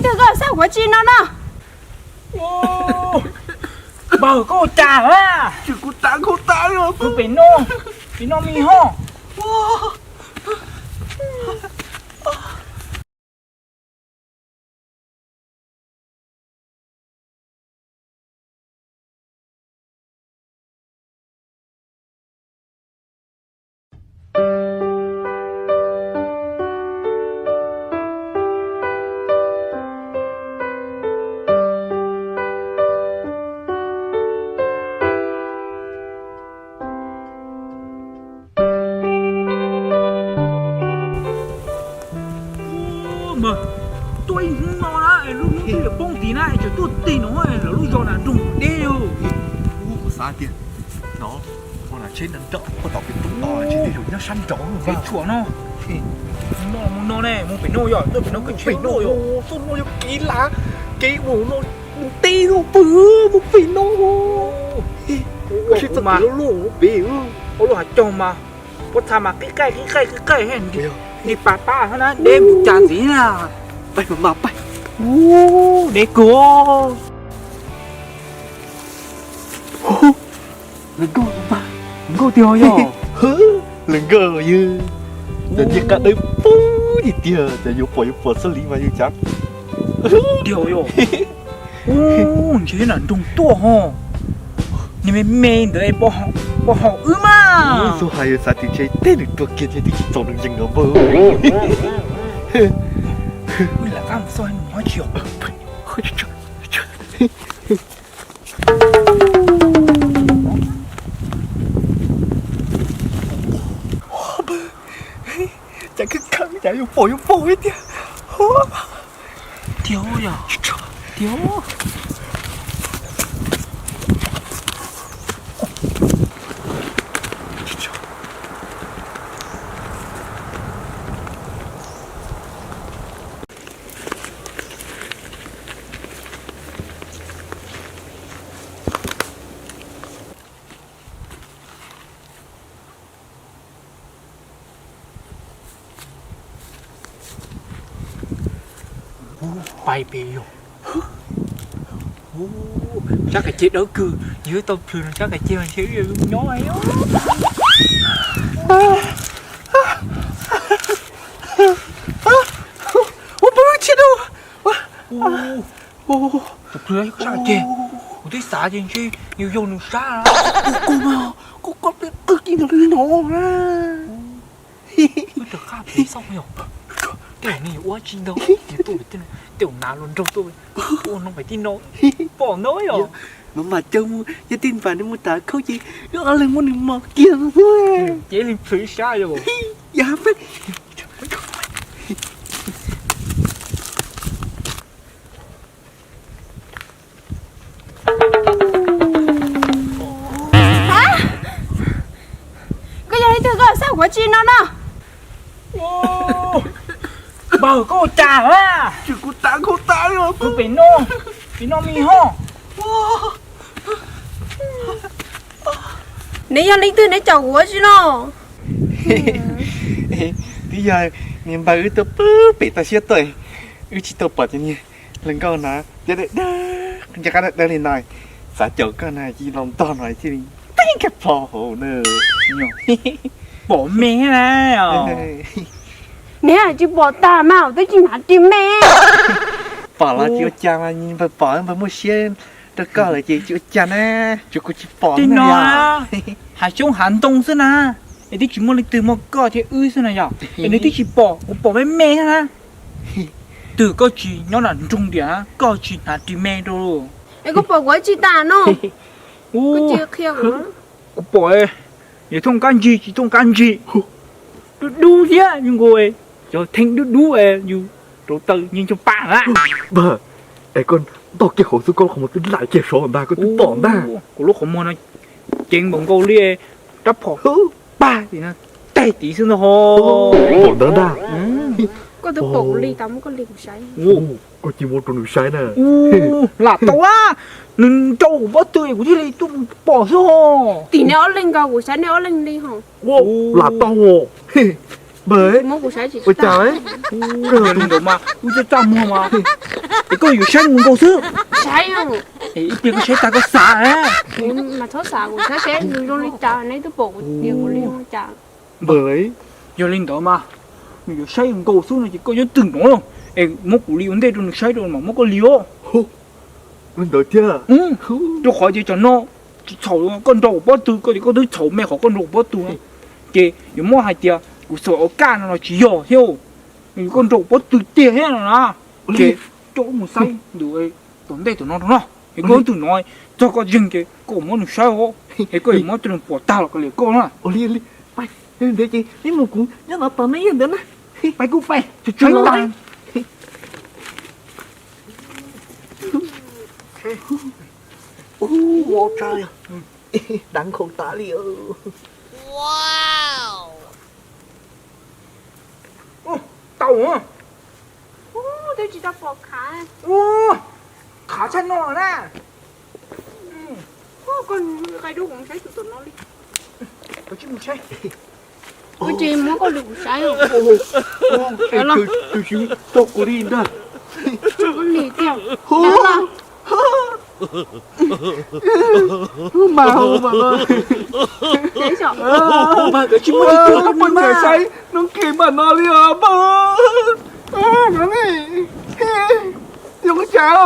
Twg koj xav ua tsi no no? Npawg, koj ua cas na? Kuv tas khaub tas li. Pem no, pem no me ho. Mas tuaj ib hnub no na es lub hnub twb yuav poob tid na es tseem tuaj tig no lawv lub zos na nroog deb li. Kuv xav tias no, ua tsheb nrov nrov puag tom pem roob tod, tsis tias yus nyob sab nraud, pem tshuam no. Mus no, mus no ne, mus pem no yog, tuaj pem no koj tsheb tuaj yog, tuaj no yog kev lav, kev ua no, mus teb no pw, mus pem no. Koj sib txog kev loj loj pem, ua lub hav caug mas, puab txha mas qib qaij qib qaij qib qaij, nti pas pab na, deb mus cas ntxiv na. Pab mas mas pab. Deb kawg. Lawv nkauj, lawv nkauj tiag yog. Lawv nkauj yog cov ncej qab dawb paug tiag tiag, cov yuav pom yuav pom xab li mas yus cav. Tiag yog. Ub, ntshe na nroog tuaj ho. Niag me me ntawd pom haum wb mas. Xub hais yus xav tias ntshe tej nws tuag kiag ntshe twb tsis txaus nws yees os npawg. Wb lam qab mus xauj nws ho tsis os. Cas kawg kawg cas yuav pom yuav pom tiag. Tiag yog, tiag. Pais pem yog. Sab qas ceg dawb kawg, yog tau plhws no sab qas ceg mas ntshe wb yuav nyob. Ua pw tsis dau. Tus plhws sab qas ceg, kuv twb xav ces ntshe yus yog nws sab. Kuv, kuv mas, kuv koj peb qwg kiag ntawm li no. Wb rov qab pem xauj yog. Tej zaum nws yuav ua tsis ntau, nws tuaj, tej zaum hnav hluas nraug tuaj, ua no pem tij no, pom ntau yog. Mas mas caw mus, yog tej npam nws mus tav khaub ces wb ob leeg muab nws mos kiag xwb. Ces leej plhws sab yog. Yam peb. Koj yog leej twg, koj xav ua tsi no no? Npawg, koj ua cas na? Kuv tas khaub tas li. Pem no, pem no me ho. Neb yog leej twg, neb caum kuv ua tsi no? Twb yog niag npawg wb tuaj pw pem toj siab tuaj, wb tsis tau pom cov niag hluas nkauj na, cov dawb dawb, ncej qab dawb dawb li no, xav caum koj na, cia los ntog no thiaj li teeb kiag plho hauv na. Pom me na. Neb tsis pom tag mas twb tsis hnav ris me. Pom los tsis ua cas mas, npawg pom npawg muaj siab rau koj lawm ces tsis ua cas na, tsuas kuv tsis pom no. Hav xyoob hav ntoo xwb na, es twb tsis muaj leej twg muaj koj thiab wb xwb na yog, es nws twb tsis pom, kuv pom me me na. Twb koj tsis nyob nram nroog tiag, koj tsis hnav ris me rau. Es koj pom kuv tsis tas no. Kuv pom, yus thooj kab ntsig tsis thooj kab ntsig, dub dub thiab yus nkaus, cov theej dub dub yus rauv taws nyeej cov pam na. Es koj ntog kiag hauv xwb, koj lub qhov muag twb laim kiag saud ntag, koj twb pom ntag. Kuv lub qhov muag no ceev npaum nkaus li rab phom pag tim no, teg tid xwb ntag ho. Pom ntawd ntag. Koj twb pom kuv li, tas muab koj li kuv saib. Koj cia muab rau nws saib na. Lam tau na, nws nrau kuv pob tw kuv thiaj li tuaj mus pom xwb ho. Tim nej ob leeg nkaus kuv saib nej ob leeg li ho. Lam tau. Npawg, ua cas koj li ntawd mas wb txaj txaj muag mas, es koj yuav saib nkaus xwb. Saib, ib pliag koj saib tag koj xav. Mas txhob xav, kuv saib seb nws zoo li cas, neb twb pom kuv tias kuv li cas. Npawg, yog li ntawd mas nws yuav saib nkaus xwb no ces koj nyob twm no es muab kuv li ua ntej rau nws saib rau mas muab koj li os. Li ntawd thiab. Rau qhov ces tsam no tsis txhaum koj nrog kuv pob tw, koj ces koj twb txhaum me qhov koj nrog kuv pob tw no. Ces yuav muab hais tias kuv xav ua kaj no los tsis yog thiab, koj nrog kuv pob tw tiag thiab no na. Ces coj wb mus saib ntawm tom ntej tom no rau no, es koj twm no, txog koj zeeg ces koj muab nws saib os, es koj yuav muab rau nws pom tag los koj liam koj na. Ua li, ua li, pais, yog li ntawd ces neb mus, kuv nyob no tos neb ib ntawd na. Pais kuj pais, tsuag tsuag. Ua tsaug, deev nkhaus tas li. Tau, twb tsis tau pom khav. Khav tshaj no na. Koj qai rau kuv saib tus tom no li. Koj tsis muab koj li kuv saib. Tus tsis tau kuv li ntag. Koj li tiag. Mas mas mas, koj tsis muab tus no saib, noob qes mas no li os npawg. Zoo cas.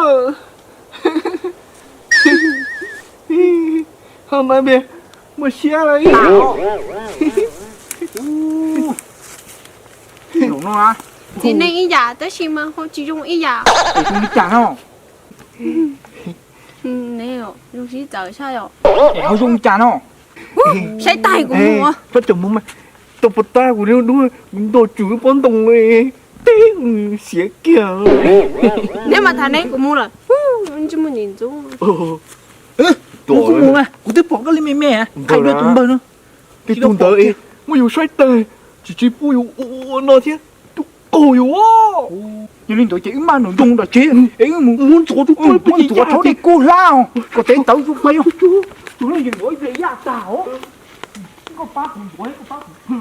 Ho mas muaj siab lawm. Txiv neej ib yam tab sis mas ho tsis zoo ib yam. Zoo li cas no? Neb zoo sib txawv saib os. Es ho zoo li cas no? Saib tag kuv mus. Tau pov tab kuv li duab, kuv nto tsum pob ntoo teb siav kiag. Neb mas tham neb, kuv mus lawm. Ntsej muag ntxim ntxub. Kuv mus mas kuv twb pom koj li me me, hais rau tus npawg no. Tej tug ntawd muab yus saib tag, tsis tsis pub yus ua no thiab, tus qaug yus. Yog li ntawd ces wb maj nram nroog nram tsev es wb mus muab ntxuav tsuag tsuag, muab ntxuav tso dej kub hlab os, kom tes tawv tsuag tsuag. Tus no yeej ntxuav ib pliag yaj tag os. Koj pab kuv ntxuav, koj pab kuv.